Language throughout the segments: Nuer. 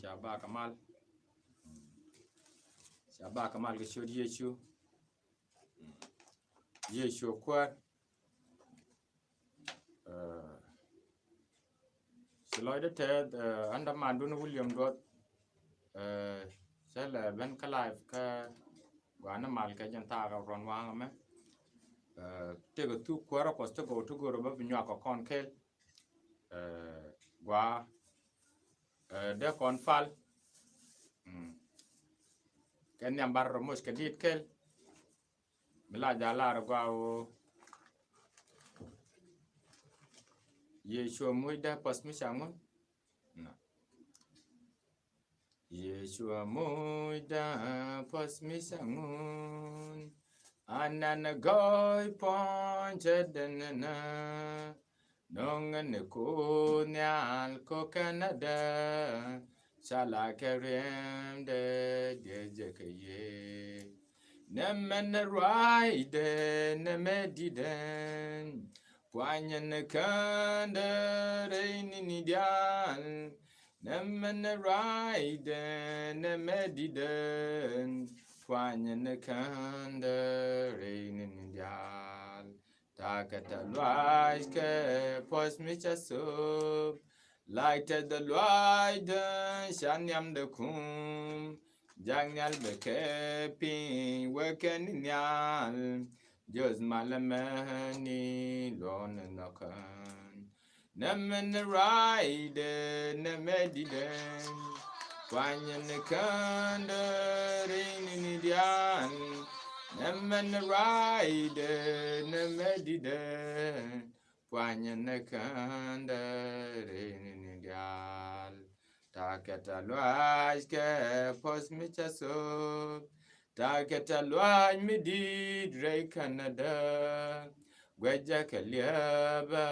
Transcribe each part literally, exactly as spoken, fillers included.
Ca ba kɛ mal. Ca ba kɛ mal kɛ ciöt Yecu. Yecu Kuäär. Ci lɔcdä tɛth, ɛn dämandun William Duɔth. Cä lɛ ben kä live kä gua̱a̱n mal kɛ jɛn thaak ruɔ̱n waŋ ɛmɛ. Tëkɛ thuk Kuäär Kuɔth ti gɔw ti go̱o̱r bä bi nyuak kɛ kɔn kɛl. Gua̱a̱ dee kɔn pal. Kɛ nhiam bar rɔ moc kɛ dit kɛl. Mi la jalar gua wo. Yecu muc dee puɔth mi ca ŋun. Yecu muc dee puɔth mi ca ŋun. Anan gɔy puɔ̱ny cɛ den na. Nɔŋɛ ni Kuoth Nhial kɔ Canada, ca la kɛ riɛmdɛ diɛ jɛ kɛ yee. Nɛmɛ ni ruacdɛ, nɛmɛ didɛn, puanyɛ ni kändɛ rɛy ni ni diaal. Nɛmɛ ni ruacdɛ, nɛmɛ didɛn, puanyɛ ni kändɛ rɛy ni ni diaal. Ta̱a̱ kɛ tɛ̈th luaac kɛ puɔ̱th mi ca thöp. La̱a̱c tɛ̈th luaac dee ca nhiamdɛ kum. Jak nhial bɛ kɛ piny wee kɛn ni nhial. Jiöth malɛ mɛni luɔ̱ɔ̱n ni nhɔkän. Nɛmɛ ni ruacdɛ, nɛmɛ didɛn, puanyɛ ni kändɛ rɛy ni ni diaal. Nɛmɛ ni ruacdɛ, nɛmɛ didɛn, puanyɛ ni kändɛ rɛy ni ni diaal. Ta̱a̱ kɛ tɛ̈th luaac kɛ puɔ̱th mi ca thöp. Ta̱a̱ kɛ tɛ̈th luaac mi di̱i̱t rɛy Canada. Guɛcä kɛ liɛpä,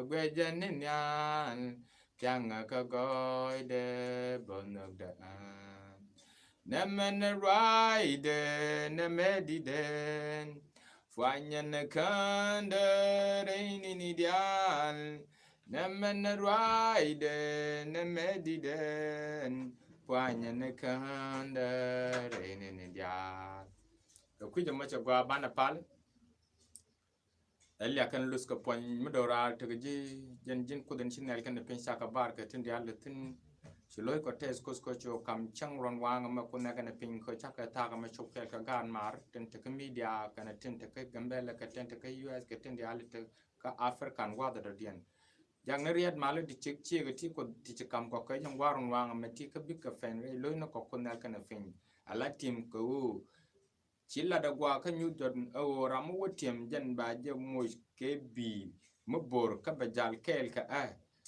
guɛcä ni nhial. Thiaŋä kä gɔɔydɛ bä nhökdä an. Nɛmɛ ni ruacdɛ, nɛmɛ didɛn, puanyɛ ni kändɛ rɛy ni ni diaal. Nɛmɛ ni ruacdɛ, nɛmɛ didɛn, puanyɛ ni kändɛ rɛy ni ni diaal. Kɛ kui̱c ɛmɔ cɛ gɔaa banɛ pal. Ɛ liak kɛn luth kɛ puɔ̱ny mi do̱raar raar tekɛ ji̱ jɛn ji̱n Kuoth in ci nhial kɛnɛ piny cakɛ bar kɛ tin diaal thi̱n. Ci lo̱ckɔ tɛth Kuoth kɛ ci kam cäŋ ruɔ̱n waŋ ɛmɛ Kuoth nɛ kɛnɛ piny kɛ cakɛ thaak ɛmɛ cop kɛɛl kɛ gaat maar tin tekɛ media kɛnɛ tin tekɛ Gambɛla kɛ tin tekɛ U S kɛ tin diaal tekɛ African gua̱a̱th dɔ̱diɛn. Jak ni riɛt mal ti cik ciek ti Kuoth ti ci kam kɔ kɛ jɛn gua̱a̱r ruɔ̱n waŋ ɛmɛ ti kä bikɛ pɛn rɛy lo̱ckɔ Kuoth nɛ kɛnɛ piny. Ala tim kɛ ɣöö ci latdɛ gua̱a̱ kä nyuth jɔt ɛ ɣöö ram mi wä tiɛm jɛn ba jɛ moc kɛ bi̱i̱ mi bo̱r kä bɛ jal kɛɛl kɛ ɛ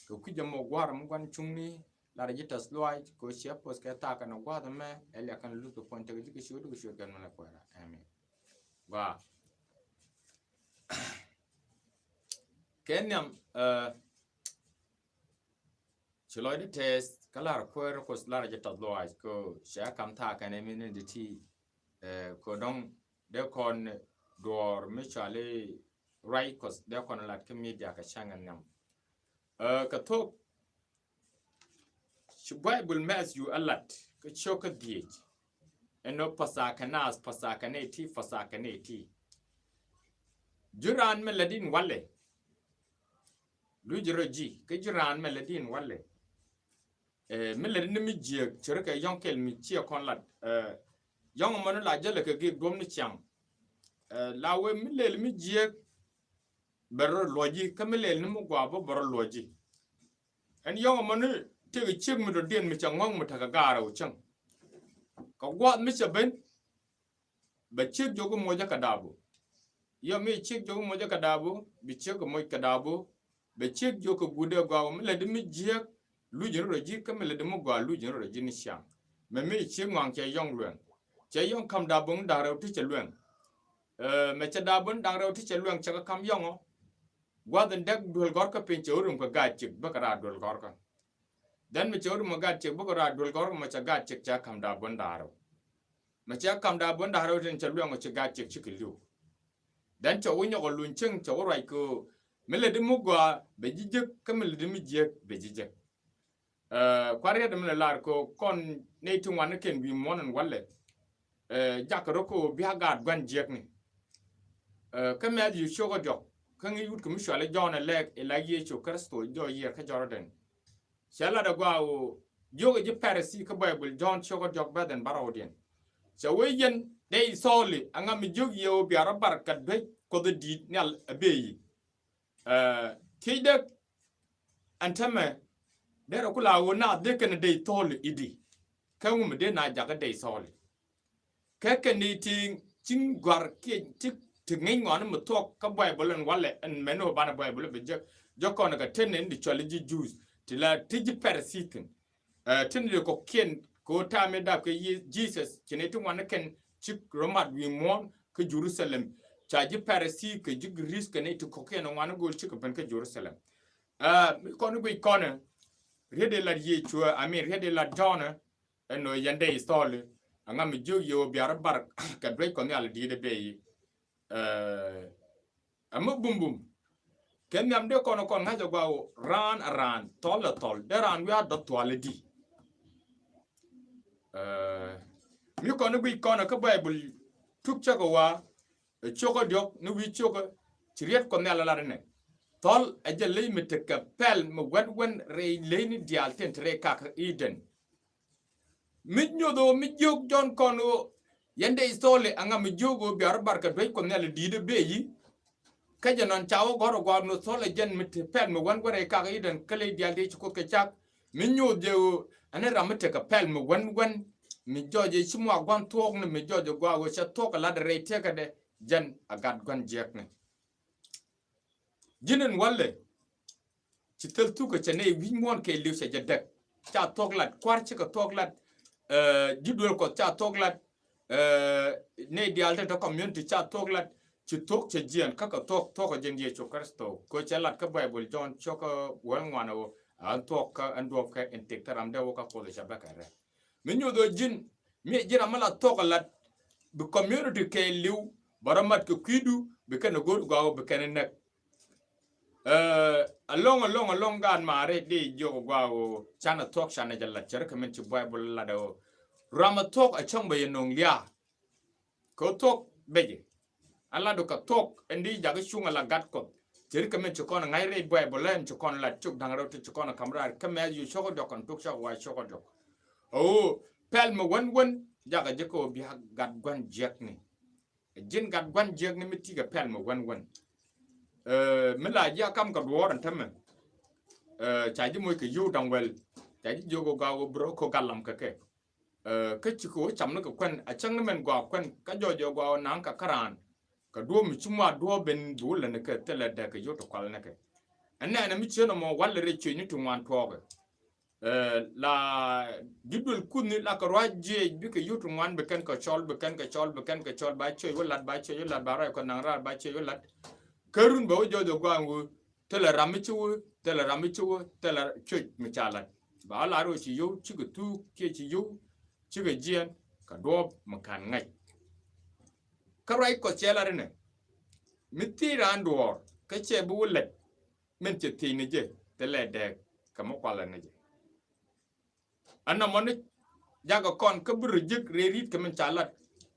kɛ kui̱c ɛmɔ gua̱a̱r mi gua̱n cuŋni. Latdɛ ji̱ tɛth luaac kɛ ɣöö ciɛ puɔ̱th kɛ thaak kɛnɛ gua̱a̱th ɛmɛ. Ɛ liak kɛn luth kɛ puɔ̱ny tekɛ ji̱ kɛ ciöt kɛ ciöt kɛn mɛn ɛ kuɛɛrä. Amen. Gɔaa. Kɛ nhiam, ɛ, ci lɔcdä tɛth kä lar Kuäär Kuɔth lar jɛ tɛth luaac kɛ ɣöö cɛ kam thaak kɛnɛ mi ni di ti, ɛ, kɛ ɣöö dɔ̱ŋ dee kɔn duɔ̱ɔ̱r mi cɔali ruac Kuɔth dee kɔn lat kä media kɛ cäŋ ɛ nhiam. Ɛ, kɛ thok ci Baibol Mɛthiw ɛ lat kä cio̱k kä dhieec. Ɛn ɣöö pa̱tha̱a̱kɛ naath, pa̱tha̱a̱kɛ nɛy ti, pa̱tha̱a̱kɛ nɛy ti. Ji̱ raan mi lätdi in walɛ, luc rɔ ji̱, kä ji̱ raan mi lätdi in walɛ. Ɛ, mi lätdi ni mi jiääk, ce̱tkɛ yɔ̱ŋ kɛl mi ciɛ kɔn lat. Ɛ, yɔ̱ŋ ɛmɔ ni la jälɛ kɛ gek duɔ̱p ni ciaŋ. Ɛ, la wee mi lɛl mi jiääk bɛ rɔ luɔ̱c ji̱, kä mi lɛl ni mi gɔaa bä bɛ rɔ luɔ̱c ji̱. Ɛn yɔ̱ŋ ɛmɔ ni tëëkɛ ciek mi dɔ̱diɛn mi cɛ ŋɔ̱ŋ mi tekɛ gaarɛ wä cäŋ. Kɛ gua̱a̱th mi cɛ ben, bɛ ciek jiök moc kä dabu. Yɔ mi ciek jiök moc kä dabu, bi ciek moc kä dabu. Bɛ ciek jiök kɛ guut dee gɔaa mi lätdi mi jiääk, luc ni rɔ ji̱, kä mi lätdi mi gɔaa, luc ni rɔ ji̱ ni ciaŋ. Mɛ mi ciek ŋɔaŋ cɛ yɔ̱ŋ luɛŋ. Cɛ yɔ̱ŋ kam dabu da̱ŋ rɛw ti cɛ luɛŋ. Ɛ, mɛ cɛ dabu da̱ŋ rɛw ti cɛ luɛŋ cɛ kɛ kam yɔ̱ŋɔ. Gua̱th in däk duel gɔ̱rkä piny cɛ wä rum kɛ gaat ciek bä kɛ raar duel gɔ̱rkä. Then mi cɛ wä rum kɛ gaat ciek bä kɛ raar duel gɔ̱rkä mɛ cɛ gaat ciek cɛ kam dabu da̱ŋ rɛw. Mɛ cɛ kam dabu da̱ŋ rɛw tin cɛ luɛŋ ɔ ci gaat ciek cikɛ li̱w. Then cɛ wä nyɔk ɔ luny cieŋ cɛ wä ruac kɛ ɣöö mi lätdi mi gɔaa bɛ ji̱ jek kä mi lätdi mi jiääk bɛ ji̱ jek. Kua̱r riet mi lɛ lar kɛ kɔn nɛy ti ŋuan ni kɛn wi̱i̱ muɔ̱ɔ̱n ɛn walɛ. Jakä rɔ kɛ ɣöö bia gaat gua̱n jiäkni. Kä Mɛthiw ciökä diɔ̱k kä ŋi̱i̱c wut kɛ mi cuali Jɔ̱ɔ̱n ɛ lɛɛk ila Yecu Kritho jɔɔ yiër kä Jɔrdɛn. Cɛ lat ɛ gɔaa ɣöö jiökɛ ji̱ Pɛrɛthi kä Baibul Jɔ̱ɔ̱n ciökä diɔ̱k bɛ̈th ɛn bärɔwdiɛn. Cɛ wee yɛn dee ithɔɔli ɛŋa mi jiök yɛ ɣöö bia rɔ bar kɛ duec Kuɔth ɛ di̱i̱t nhial ɛ bee yi̱. Thiecdɛ ɛn täämɛ derɛ ku la ɣöö naath dee kɛn dee ithɔɔli i̱di. Kä ŋu mi dee na jakä dee ithɔɔli. Kä kɛn i̱ ti ci̱ŋ gɔ̱a̱r kiɛ ti ti ŋi̱ny ŋɔaani mi thuɔ̱k kä Baibul ɛn walɛ ɛn mɛn ɣöö banɛ Baibul bi jek jɔk kɔn kɛ ten in di cuali ji̱ Jews ti la ti ji̱ Pɛrɛthi thi̱n. Tin di kɔ̱kiɛn kɛ ɣöö ta̱a̱ mi dap kɛ Jesus ci ni ti ŋuan ni kɛn cik rɔ mat wi̱i̱ muɔ̱ɔ̱n kä Jerusalem. Ca ji̱ Pɛrɛthi kɛ ji̱ Greece kɛ ni ti kɔ̱kiɛn ŋuan ni go̱o̱l cik kɛ ben kä Jerusalem. Mi kɔn ni guic kɔn riet di lat Yecu, I mean riet di lat Jɔ̱ɔ̱n. Ɛn nɔ yɛn dee ithɔɔli ɛŋa mi jiök yɛ ɣöö bia rɔ bar kɛ duec Kuɔth nhial di̱i̱t ɛ bee yi̱. Ɛmɛ bumbum kɛ nhiam dee kɔn kɔn ŋa̱c ɛ gɔaa ɣöö raan ɛ raan, thɔl ɛ thɔl, dee raan wiaa dɔ̱th thual ɛ di. Mi kɔn i̱ guic kɔn ɛ kä Baibul tuk cäkɛ wa ɛ ciökä diɔ̱k ni wi̱i̱ ciökä ci riet Kuɔth nhial ɛ lat inɛ. Thɔl ɛ jɛ ley mi tekɛ pɛl mi wɛn wɛn rɛy leyni diaal tin te rɛy kakä Eden. Mi nyoth ɣöö mi jiök Jɔ̱ɔ̱n kɔn ɣöö yɛn dee ithɔɔli ɛŋa mi jiök ɣöö bia rɔ bar kɛ duec Kuɔth nhial di̱i̱t ɛ bee yi̱. Kä jɛ nɔn ca wä gɔ̱r ɛ gɔaa ni thɔl ɛ jɛn mi te pɛl mi wän wän rɛy kakä Eden kä ley diaal dee ci Kuoth kɛ cak. Mi nyoth jɛ ɣöö ɛn ram mi tekɛ pɛl mi wän wän mi jɔɔc ɛ ci muak gua̱n thuɔɔkni mi jɔɔc ɛ gɔaa ɣöö cɛ thuɔ̱k ɛ lat rɛy tiekädɛ jɛn a gat gua̱n jiäkni. Ji̱n ɛn walɛ ci thil thukä cɛ nɛy wi̱c muɔ̱ɔ̱n kɛɛliw cɛ jɛ däk. Ca thuɔ̱k lat kua̱r cikɛ thuɔ̱k lat. Ji̱ duël Kuɔth ca thuɔ̱k lat. Nɛy diaal tin te community ca thuɔ̱k lat. Ci thuɔ̱k cɛ jiɛn kä kɛ thuɔ̱k thuɔ̱k ɛ ji̱n Yecu Kritho kɛ cɛ lat kä Baibul Jɔ̱ɔ̱n ciökä wäl ŋuan ɛ ɣöö ɛn thuɔ̱k kä ɛn duɔ̱p kɛ in tik te ram dee wä kä Kuoth cɛ bä kɛ rɛ. Mi nyoth ɣöö ji̱n mi ji̱ ram mi la thuɔ̱k ɛ lat bi community kɛɛliw bä rɔ mat kɛ kui̱du bi kɛn ɛ go̱o̱r gɔaa ɣöö bi kɛn ɛ näk. Ɛlɔ̱ŋ ɛlɔ̱ŋ ɛlɔ̱ŋ gaat maari di jiök ɛ gɔaa ɣöö canɛ thuɔ̱k canɛ jɛ lat cɛ ri kɛ min ci Baibul lat ɛ ɣöö ram ɛ thuɔ̱k ɛ cäŋ bɛ yɛ no̱o̱ŋ lia̱a̱. Kɛ ɣöö thuɔ̱k bɛ jɛ a lat ɔ kɛ thuɔ̱k ɛn di jakä cuŋ ɛ la gat Kuɔth. Cɛ ri kɛ min ci kɔn ɛ ŋa̱c rɛy Baibul ɛn ci kɔn ɛ lat cuk da̱ŋ rɛw ti ci kɔn ɛ ka̱m raar kä Mɛthiw ciökä diɔ̱k kɛn tuk cäkɛ wa ciökä diɔ̱k. Ɛ ɣöö pɛl mi wän wän jakä jɛ kɛ ɣöö bia gat gua̱n jiäkni. Ji̱n gat gua̱n jiäkni mi ti̱i̱ kɛ pɛl mi wän wän. Mi la ji̱ a kam kɛ duɔ̱ɔ̱r ɛn tämɛ. Ca ji̱ moc kɛ yio̱w da̱ŋ wɛl. Ca ji̱ jiök ɣöö gɔaa ɣöö bi rɔ ko̱ gat lam kɛ kɛ. Kä ci kɛ ɣöö cam ni kɛ kuɛn a cäŋ ni mɛn gɔaa kuɛn kä jɔɔc ɣöö gɔaa ɣöö naŋ kɛ käran. Kɛ duɔ̱ɔ̱p mi ci muaar duɔ̱ɔ̱p ben bi wä lät ni kɛ thilɛ dee kɛ yio̱w ti kual ni kɛ. Ɛn nɛɛnɛ mi cieen ɛmɔ walɛ rɛy cuëëcni ti ŋuan tuɔɔkɛ. La ji̱ duël kuthni la kɛ ruac jiɛc bikɛ yio̱w ti ŋuan bi kɛn kɛ cɔl bi kɛn kɛ cɔl bi kɛn kɛ cɔl ba cuëc wä lat ba cuëc wä lat ba ruac kɔ naŋ raar ba cuëc wä lat. Kä run bɛ wä jɔɔc ɛ gua̱a̱ŋ wä thilɛ ram mi ci wä thilɛ ram mi ci wä thilɛ cuëc mi ca lat. Ba wä lar wä ci yio̱w cikɛ thuuk kiɛ ci yio̱w cikɛ jiɛn kɛ duɔ̱ɔ̱p mi ka̱n ŋäc. Kä ruac kɔ cɛ lat inɛ mi thiec raan duɔ̱ɔ̱r kä cɛ bi wä lät. Min cɛ thiec ni jɛ thilɛ dɛɛk kɛ mi kualɛ ni jɛ. Ɛn nɔmɔ ni jakɛ kɔn kä bi rɔ jiäk rɛy ri̱t kɛ min ca lat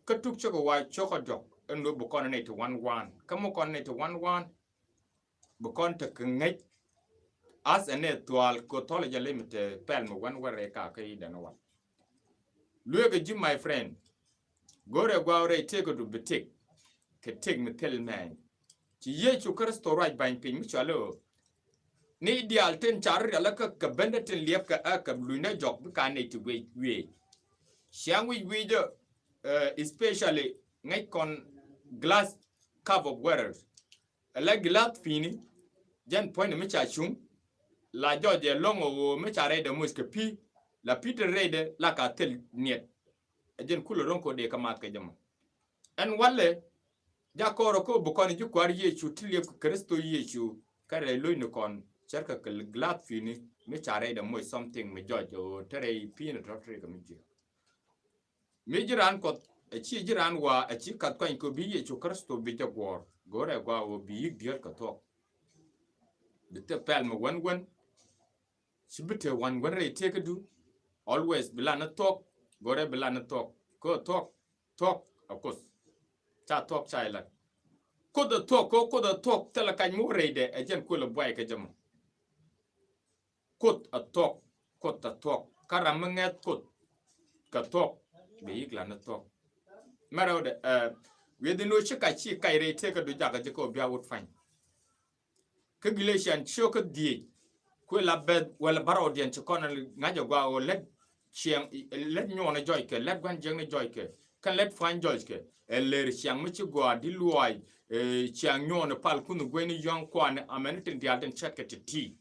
kä tuk cäkɛ wa ciökä diɔ̱k ɛn ɣöö bi kɔn ɛ nɛy ti wan wan kä mi kɔn ɛ nɛy ti wan wan. Bi kɔn tekɛ ŋäc. Ath ɛ nɛy thuaal kɛ thɔl ɛ jɛ ley mi te pɛl mi wän wän rɛy kakä i̱ dɛn wan. Lueekä ji̱ my friend. Go̱rɛ gua̱a̱k rɛy tëëkädu bi tëk kɛ tëk mi thil mɛny. Ci Yecu Kritho ruac ba̱ny piny mi cɔal i̱ ɣöö ni diaal tin ca rɔ rialikä kɛ bendä tin liɛpkɛ ɛ kɛ lunyni jɔk bikɛ a nɛy ti wiec wiec. Ciaŋ wic wiecä especially ŋäc kɔn glass cup of water. Ɛ la glass pi̱i̱ni jɛn puɔ̱nyni mi ca cuŋ. La jɔɔc ɛ lɔ̱ŋ ɛ ɣöö mi ca rɛydɛ moc kɛ pi̱i̱ la pi̱i̱ te rɛydɛ la ka thil niɛt. Ɛ jɛn kulɛ ro̱ŋ kɛ ɣöö dee kɛ math kɛ jɛ mɔ. Ɛn walɛ jakɔrɔ kä bi kɔn ji̱ kua̱r Yecu ti liɛp kɛ Kritho Yecu kä rɛy lo̱cni kɔn cärkɛ kɛ glass pi̱i̱ni mi ca rɛydɛ moc something mi jɔc ɛ ɣöö te rɛy pi̱i̱ni tɔ̱ te rɛy kɛ mi jiök. Mi ji̱ raan Kuɔth ɛ ci ji̱ raan waa ɛ ci kath kuany kɛ bi Yecu Kritho bi jɛ guɔ̱ɔ̱r go̱rɛ gɔaa ɣöö bi yi̱k diöt kɛ thuɔ̱k. Bi thil pɛl mi wän wän. Ci bi te wan wän rɛy tëëkädu. Always bi lan ni thuɔ̱k. Go̱rɛ bi lan ni thuɔ̱k. Kä thuɔ̱k, thuɔ̱k a Kuoth. Ca thuɔ̱k ca ilat. Kuoth a thuɔ̱k, kä Kuoth a thuɔ̱k thilɛ kac mi wä rɛydɛ, ɛ jɛn kuël a buay kɛ jɛ mɔ. Kuoth a thuɔ̱k, Kuoth a thuɔ̱k. Kä ram mi ŋɛth Kuoth kɛ thuɔ̱k, bi yik lan ni thuɔ̱k. Mɛ rɛwdɛ, ɛ, wi̱i̱dhi ni wä ci kac ci kac rɛy tëëkädu jakä ji̱ kä wä bia wut pany. Kä Galatian ciökä dhieec, kuël a bɛth wälɛ bärɔwdiɛn ci kɔn ŋa̱c a gɔaa ɣöö lät ciɛŋ, lät nyuɔɔn a jɔckɛ, lät gua̱n jiäkni jɔckɛ, kɛn lät pua̱ny jɔckɛ. Ɛ lër ciaŋ mi ci gɔaa di luɔɔc, ɛ, ciaŋ nyuɔɔn pal kunh gueyni yɔ̱ŋ kuan amɛni tin diaal tin cɛtkɛ ti̱ti̱.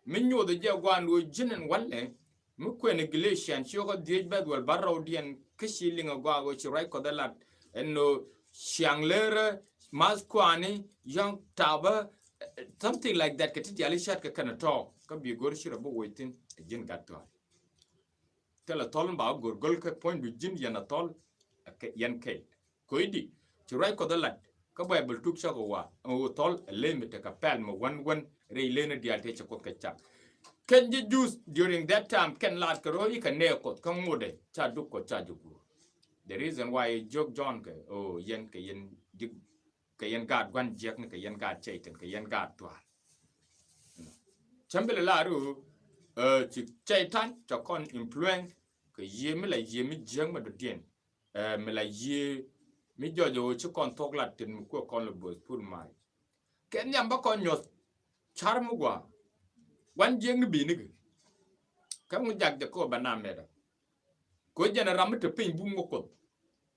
Mi nyoth jɛ gua̱a̱n ɣöö ji̱n ɛn walɛ, mi kuɛn Galatian ciökä dhieec bɛth wälɛ bärɔwdiɛn kä ci liŋ a gɔaa ɣöö ci ruac Kuɔth ɛ lat ɛn ɣöö ciaŋ lërä math kuani yɔ̱ŋ tapä, eh, something like that, kɛ ti diaal i̱ cɛtkɛ kɛn tɔ̱. Kä bi go̱r ci rɔ bi woc thi̱n ɛ ji̱n gat thua̱a̱r. Thilɛ thɔl in ba go̱r go̱l kɛ puɔ̱nydu ji̱n yɛn a thɔl, ɛ kɛ yɛn kɛl. Ko̱i̱di ci ruac Kuɔth ɛ lat kä Baibol tuk cä kɛ wa ɛn ɣöö thɔl ɛ ley mi tekɛ pɛl mi wän wän rɛy ley ni diaal tëë cɛ Kuoth kɛ cak. Kɛn ji̱ Jews during that time kɛn laat kɛ rɔ i̱ kɛ nɛɛ Kuɔth kä ŋotdɛ ca duk Kuɔth ca ji̱ guur. The reason why jiök John kɛ, oh, yɛn kɛ yɛn ji̱, kɛ yɛn gaat gua̱n jiäkni, kɛ yɛn gaat Cɛytan, kɛ yɛn gaat thua̱a̱r. Cämbili laari ɣöö, eh, ci Cɛytan cɛ kɔn influence kɛ yiëë mi la yiëë mi jiäk mi dɔ̱diɛn. Eh, mi la yiëë mi jɔc ɣöö ci kɔn thuɔ̱k lat tin mi kuɛ kɔn lɛ bo̱o̱th pur mac. Kɛ nhiam bä kɔn nyuɔth car mi gɔaa. Gua̱n jiäkni bi̱i̱ni kɛ. Kä ŋu jak jɛ kɛ ɣöö bɛ na mɛt ɛ. Kɛ ɣöö jɛn ɛ ram mi te piny bum mi Kuoth.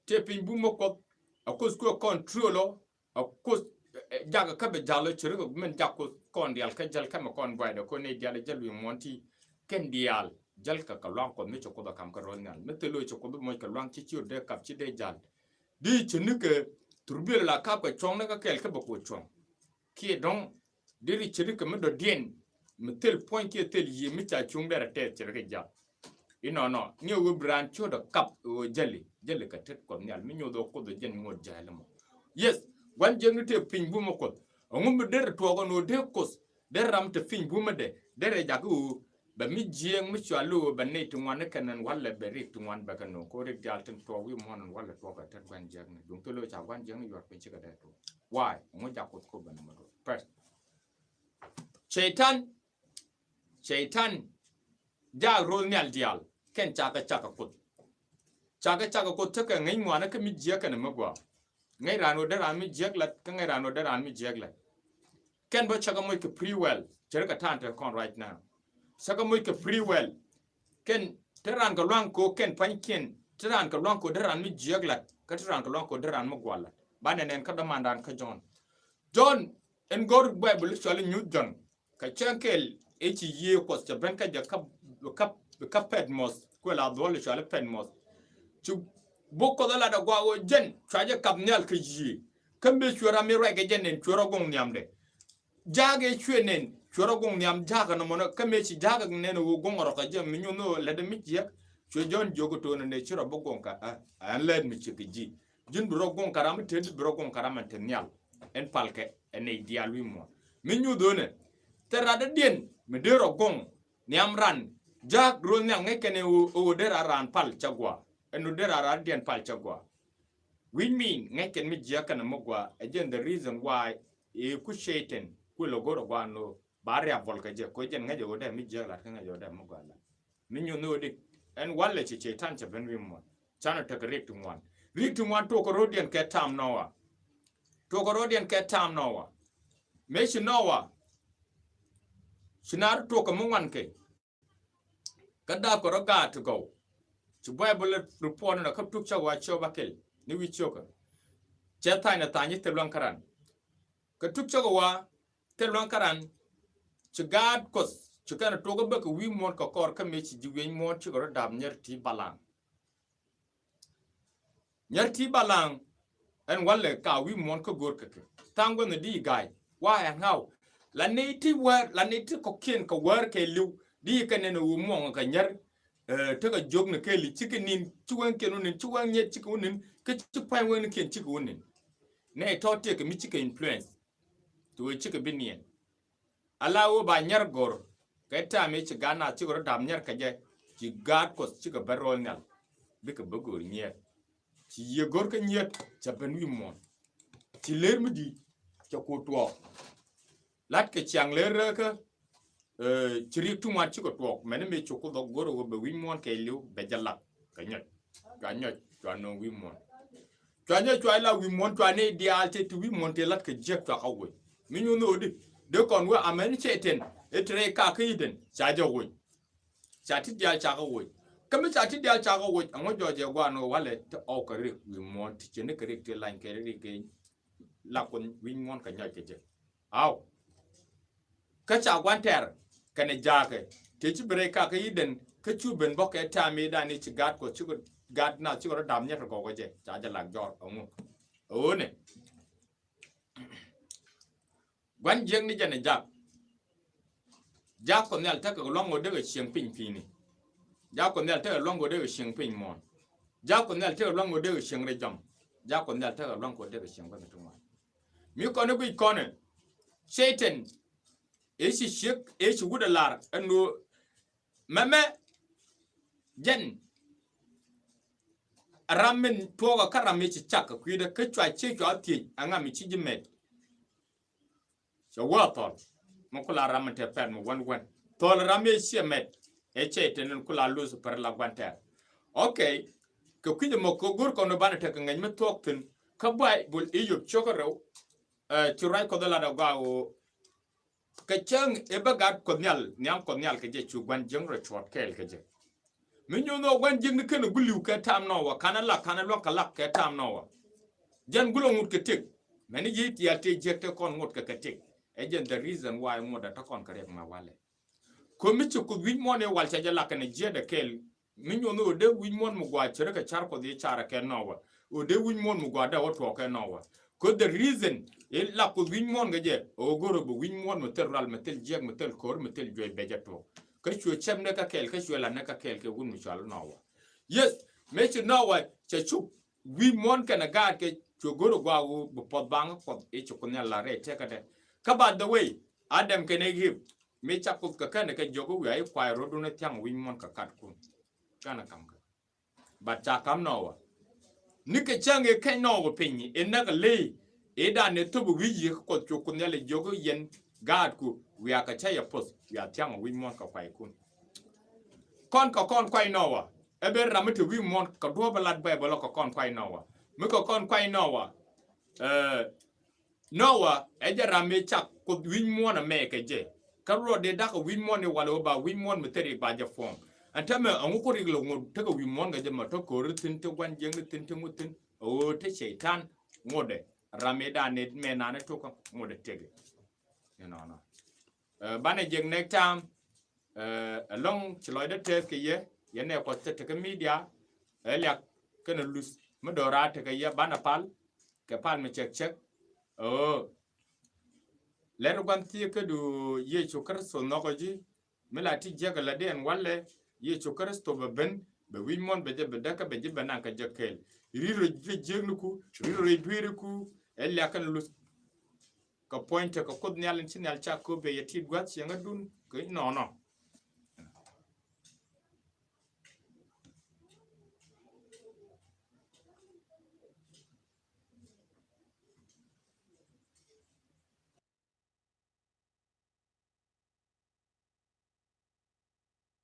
Te piny bum mi Kuoth. A Kuoth kuɛ kɔn truɔlɔ. A Kuoth, eh, eh, jakä kä bɛ ja̱l ɔ ci ri kɛ min jak Kuoth kɔn diaal kä jäl kä mɛ kɔn buaydɛ kɔn nɛy diaal ɛ jäl wi̱i̱ muɔ̱ɔ̱n ti kɛn diaal jäl kɛ kɛ luaŋ Kuɔth mi ci Kuoth ɛ kam kä ro̱l nhial. Mi thil lo̱c ci Kuoth bi moc kɛ luaŋ ci ci ɣöö dee kap ci dee ja̱l. Di ci ni kɛ thurbiɛl la kap kɛ cuɔ̱ŋ ni kä kɛɛl kä bɛ kuɔ cuɔ̱ŋ. Kiɛ dɔ̱ŋ di ri ci ri kɛ mi dɔ̱diɛn mi thil puɔ̱ny kiɛ thil yiëë mi ca cuŋ derɛ tɛth ci ri kɛ jath. Inɔnɔ ni ɣöö bi raan ciötdɛ kap ɣöö jäli, jäli kɛ tet Kuɔth nhial mi nyoth ɣöö Kuoth ɛ jɛn ŋot jäli mɔ. Yes, gua̱n jiäkni tëë piny bumä Kuɔth. Ɛŋu mi derɛ tuɔɔk ɛn ɣöö dee Kuoth, derɛ ram te piny bumä dɛ, derɛ jak ɣöö bɛ mi jiääk mi cɔal ɣöö bɛ nɛy ti ŋuan ni kɛn ɛn walɛ bɛ rik ti ŋuan bɛ kɛ no̱o̱ŋ. Kɛ ɣöö rik diaal tin tuɔɔk wi̱i̱ muɔ̱ɔ̱n ɛn walɛ tuɔɔk kɛ tet gua̱n jiäkni. Duŋ thil ɣöö ca gua̱n jiäkni yuɔr piny cikɛ dee tuɔɔk. Why? Ɛŋu jak Kuoth kɛ ɣöö bɛ nɔmɔ duɔ̱ɔ̱r? First. Cɛytan, Cɛytan jaak ro̱l nhial diaal kɛn cakɛ cakɛ Kuoth. Cakɛ cakɛ Kuoth tekɛ ŋäc ŋuanä kä mi jiäk kɛnɛ mi gɔaa. Ŋäc raan ɣöö dee raan mi jiäk lat kä ŋäc raan ɣöö dee raan mi jiäk lat. Kɛn bä cakɛ moc kɛ free will, cɛ ri kɛ ta̱a̱n te kɔn right now. Cakɛ moc kɛ free will. Kɛn te raan kɛ luaŋ kɛ ɣöö kɛn pa̱nykiɛn, te raan kɛ luaŋ kɛ ɣöö dee raan mi jiäk lat kä te raan kɛ luaŋ kɛ ɣöö dee raan mi gɔaa lat. Banɛ nɛn kä dämandan kä Jɔ̱ɔ̱n. Jɔ̱ɔ̱n ɛn go̱r Baibol cɔal i̱ nyuth Jɔ̱ɔ̱n. Kɛ cäŋ kɛl ëë ci Yiëë Kuɔth cɛ ben kä jɛ kä, kä, kä Patmos, kuɛ la dhuɔl cɔal i̱ Patmos. Ci buk Kuɔth ɛ lat ɛ gɔaa ɣöö jɛn cua jɛ kap nhial kɛ Yiëë. Kä mëë cuɛ ram mi ruac kɛ jɛ nɛn cuɛ rɔ goŋ nhiamdɛ. Jaak ëë cuɛ nɛn cuɛ rɔ goŋ nhiam jaak ɛnɔmɔnɔ kä mëë ci jaak ɛ nɛn ɛ ɣöö goŋ ɛ rɔ kɛ jɛ mi nyuth ni ɣöö lätdɛ mi jiäk. Cuɛ Jɔ̱ɔ̱n jiök ɛ to̱o̱n ɛ nɛ ci rɔ bi goŋ kɛ ɛ, ɛ ɛn lät mi ciek kɛ ji̱. Ji̱n bi rɔ goŋ kɛ ram mi te, bi rɔ goŋ kɛ ram ɛn te nhial. Ɛn palkɛ ɛ nɛy diaal wi̱i̱ muɔ̱ɔ̱n. Mi nyuth ɣöö nɛ thil rat dɔ̱diɛn mi dee rɔ goŋ nhiam ran jaak ro̱l nhial ŋäc kɛn ɛ ɣöö, ɣöö dee rat raan pal cɛ gɔaa. Ɛn ɣöö dee rat rat dɔ̱diɛn pal cɛ gɔaa. Which mean ŋäc kɛn mi jiäk kɛnɛ mi gɔaa. Ɛ jɛn the reason why ëë ku Cɛytan ku lɛ go̱r ɛ gɔaa ɛn ɣöö ba riap bɔl kɛ jɛ. Kɛ ɣöö jɛn ŋäc ɛ ɣöö dee mi jiäk lat kä ŋäc ɛ ɣöö dee mi gɔaa lat. Mi nyuth ni ɣöö di ɛn walɛ ci Cɛytan cɛ ben wi̱i̱ muɔ̱ɔ̱n. Canɛ tekɛ riɛk ti ŋuan. Riɛk ti ŋuan tuɔɔk kɛ ro̱diɛn kɛ ta̱a̱m Nowa. Tuɔɔk kɛ ro̱diɛn kɛ ta̱a̱m Nowa. Mëë ci Nowa ci naar tuɔɔk kɛ mi ŋuan kɛ. Kä da̱a̱p kɛ rɔ gaat ti gɔw. Ci Baibol report ni kä tuk cä wa ciöp a kɛl ni wi̱i̱ ciökä. Cɛ tha̱a̱ny ni tha̱a̱ny i̱ thil luaŋ kä ran. Kä tuk cä wa thil luaŋ kä ran. Ci gaat Kuɔth ci kɛn a tuɔɔk bä kɛ wi̱i̱ muɔ̱ɔ̱n kɛ kɔr kä mëë ci ji̱ wi̱i̱ muɔ̱ɔ̱n cikɛ rɔ da̱a̱p nyɛr ti balaŋ. Nyɛr ti balaŋ ɛn walɛ ka wi̱i̱ muɔ̱ɔ̱n kä go̱o̱r kɛ kɛ. Tha̱a̱ŋ gua̱n ni di ga̱a̱c. Wa ɛn ŋa̱w. La ni ti wäär, la ni ti kɔ̱kiɛn kɛ wäär kɛ li̱w. Di kɛ nɛn ɛ ɣöö muɔ̱ɔ̱ŋ kɛ nyɛr. Eh, tekɛ jiök ni kɛɛli cikɛ ni̱n, ci wee kiɛn wä ni̱n, ci wee nyɛt cikɛ wä ni̱n, kä ci pa̱ny wee ni kiɛn cikɛ wä ni̱n. Nɛ tɔ̱ tëëkɛ mi cikɛ influence. Ti wee cikɛ bi niɛn. Ala wä ba nyɛr gɔr. Kɛ tɛm i̱ ci gaat naath cikɛ rɔ da̱p nyɛr kɛ jɛ, ci gaat Kuɔth cikɛ ben ro̱l nhial, bikɛ ben go̱o̱r nyiɛɛt. Ci yiëë go̱o̱r kä nyiɛɛt, cɛ ben wi̱i̱ muɔ̱ɔ̱n. Ci ler mi di̱i̱t cɛ ku tuɔɔk. La̱t kɛ ciaŋ ler rɛɛkä, eh, ci riɛk ti ŋuan cikɛ tuɔɔk. Mɛni mëë ci Kuoth ɛ go̱r ɛ ɣöö bɛ wi̱i̱ muɔ̱ɔ̱n kɛɛliw, bɛ jɛ lak kɛ nyɔc. Cua nyɔc, cua nööŋ wi̱i̱ muɔ̱ɔ̱n. Cua nyɔc, cua la wi̱i̱ muɔ̱ɔ̱n, cua nɛy diaal tëë ti wi̱i̱ muɔ̱ɔ̱n tëë la̱t kɛ jiäk cua kɛ woc. Mi nyuɔ̱n ɣöö di dee kɔn wee amɛn cɛy-tan ɛ te rɛy kak kä Eden, ca jɛ woc. Ca ti diaal ca kɛ woc. Kä mi ca ti diaal ca kɛ woc, ɛŋu jɔɔc ɛ gua̱a̱r ni walɛ ti ɔɔk kɛ riɛk wi̱i̱ muɔ̱ɔ̱n, ti cɛ ni kɛ riɛk ti lany kɛ riɛk kɛ la Kuoth wi̱i̱ muɔ̱ɔ̱n kɛ nyɔc kɛ jɛ. Aw. Kä ca gua̱n tɛr kɛnɛ jaakɛ, tëë ci bi rɛy kak kä Eden, kä cu ben bä kɛ tɛ̈ mëëdan i̱ ci gaat Kuɔth, ci gaat naath cikɛ rɔ da̱p nyɛt rɔ gɔw kä jɛ, ca jɛ lak jɔr ɛŋu? Ɛ ɣöö nɛ, gua̱n jiäkni jɛn ɛ jak. Jak Kuɔth Nhial tekɛ lua̱ŋ ɣöö dee kɛ cieŋ piny pi̱i̱ni. Jak Kuɔth Nhial tekɛ lua̱ŋ ɣöö dee kɛ cieŋ piny muɔ̱ɔ̱n. Jak Kuɔth Nhial tekɛ lua̱ŋ ɣöö dee kɛ cieŋ rɛy jɔam. Jak Kuɔth Nhial tekɛ lua̱ŋ ɣöö dee kɛ cieŋ gua̱th ti ŋuan. Mi kɔn i̱ guic kɔn ɛ, cɛy-tan ëë ci ciek, ëë ci wut ɛ lar ɛn ɣöö mɛmɛ jɛn ram min tuɔɔkä kä ram mi ci cak kɛ kui̱dɛ, kä cua ciek cua thiec ɛŋa mi ci ji̱ mɛt. Cɛ wä thɔl mi kula ram mi te pɛn mi wän wän. Thɔl ram mi ciɛ mɛt ɛ cɛy-tan in kula Lucifer la gua̱n tɛr. Okay. Kɛ kui̱c ɛmɔ kɛ go̱r kɔn banɛ tekɛ ŋäc mi thuɔ̱k thi̱n kä Baibol i̱ Yop cio̱kä rɛw, eh, ci ruac Kuɔth ɛ lat ɛ gɔaa ɣöö kɛ cäŋ ëë bä gaat Kuɔth Nhial, nhiam Kuɔth Nhial kɛ jɛ, cu gua̱n jiäkni rɔ cuɔt kɛɛl kɛ jɛ. Mi nyuɔ̱n ɣöö gua̱n jiäkni kɛn ɛ guliw kɛ tam Nowa, ka̱n ɛ lak, ka̱n ɛ luäk kɛ lak kɛ tam Nowa. Jɛn gulɛ ŋut kɛ tëk. Mɛni yiëë tiaal tëë jiäk te kɔn ŋut kɛ kɛ tëk. Ɛ jɛn the reason why ŋut ɛ te kɔn kɛ riɛk mɛ walɛ. Kä mi ci Kuoth wi̱c muɔ̱ɔ̱n i̱ wal cɛ jɛ lak kɛnɛ jiäkdɛ kɛɛl. Mi nyuɔ̱n ɣöö dee wi̱c muɔ̱ɔ̱n mi gɔaa cärä kɛ car Kuɔth i̱ carɛ kɛ Nowa. Ɣöö dee wi̱c muɔ̱ɔ̱n mi gɔaa dee wä tuɔɔk kɛ Nowa. Kä the reason i̱ la Kuoth wi̱c muɔ̱ɔ̱n kɛ jɛ, ɣöö go̱rɛ bɛ wi̱c muɔ̱ɔ̱n mi thil rual, mi thil jiäk, mi thil ko̱r, mi thil juɔc bɛ jɛ tuɔɔk. Kä cuɛ cɛp ni kä kɛɛl, kä cuɛ la ni kä kɛɛl kɛ wut mi cɔal Nowa. Yes, mëë ci Nowa cɛ cuk wi̱i̱ muɔ̱ɔ̱n kɛnɛ gaat kɛ, cuɛ go̱r ɛ gɔaa ɣöö bi puɔth baŋ Kuɔth i̱ ci Kuoth Nhial la rɛy tëkädɛ. Kä by the way, Adam kɛnɛ Eve, mëë ca Kuoth kɛ kɛnɛ kɛ jiök i̱ wiaa i̱ kuay rɔ̱dun i̱ thia̱ŋ wi̱i̱ muɔ̱ɔ̱n kɛ kat kun. Kɛnɛ ka̱m kɛ. But ca ka̱m Nowa. Ni kɛ cäŋ i̱ keny Nowa piny i̱ näk a ley i̱ dan i̱ thop i̱ wi̱i̱ yiëë kä Kuɔth, cu Kuoth Nhial i̱ jiök i̱ yɛn gaatku wiaa kɛ cä yɛ puɔth, wiaa thia̱ŋ wi̱i̱ muɔ̱ɔ̱n kɛ kuay kun. Kɔn kɛ kɔn kuay Nowa, ɛ ben ram mi te wi̱i̱ muɔ̱ɔ̱n kɛ duɔ̱ɔ̱p ɛ lat Baibol ɔ kɛ kɔn kuay Nowa. Mi kɛ kɔn kuay Nowa, eh, Nowa ɛ jɛ ram mi cak Kuoth wi̱i̱ muɔ̱ɔ̱n ɛmɛ kɛ jɛ. Kä ruɔt dee da̱k ɛ wi̱i̱ muɔ̱ɔ̱n i̱ walɛ wä ba wi̱i̱ muɔ̱ɔ̱n mi thil rik ba jɛ form. Ɛn täämɛ ɛŋu ku rik lɛ ŋot tekɛ wi̱i̱ muɔ̱ɔ̱n kɛ jɛ mɔ te ko̱ri thi̱n, te gua̱n jiäkni thi̱n, te ŋot thi̱n. Ɛ ɣöö te cɛy-tan ŋotdɛ ram mi dan ni mɛ nani tukä ŋotdɛ tekɛ. Inɔnɔ. Eh, banɛ jek next time. Eh, ɛlɔ̱ŋ ci lɔcdä tɛth kɛ yɛ, yɛn ɛ Kuɔth te tekɛ media. Ɛ liak kɛnɛ luth mi do̱raar tekɛ yɛ banɛ pal kɛ pal mi cɛk cɛk. Oh. Lɛr gua̱n thieekädu Yecu Kritho nhɔkɔ ji̱. Mi la ti jiäk ɛ la diɛn walɛ Yecu Kritho bɛ ben, bɛ wi̱i̱ muɔ̱ɔ̱n bɛ jɛ bɛ däkä bɛ ji̱ bɛ naŋ kɛ jɛ kɛɛl. Ri̱t rɔ jiäkniku, ri̱t rɔ dueeriku, ɛ liak kɛnɛ luth. Kɛ puɔ̱ny tekɛ Kuoth Nhial in ci Nhial cak köp bɛ yɛ tit gua̱th cieŋädun kɛ inɔnɔ.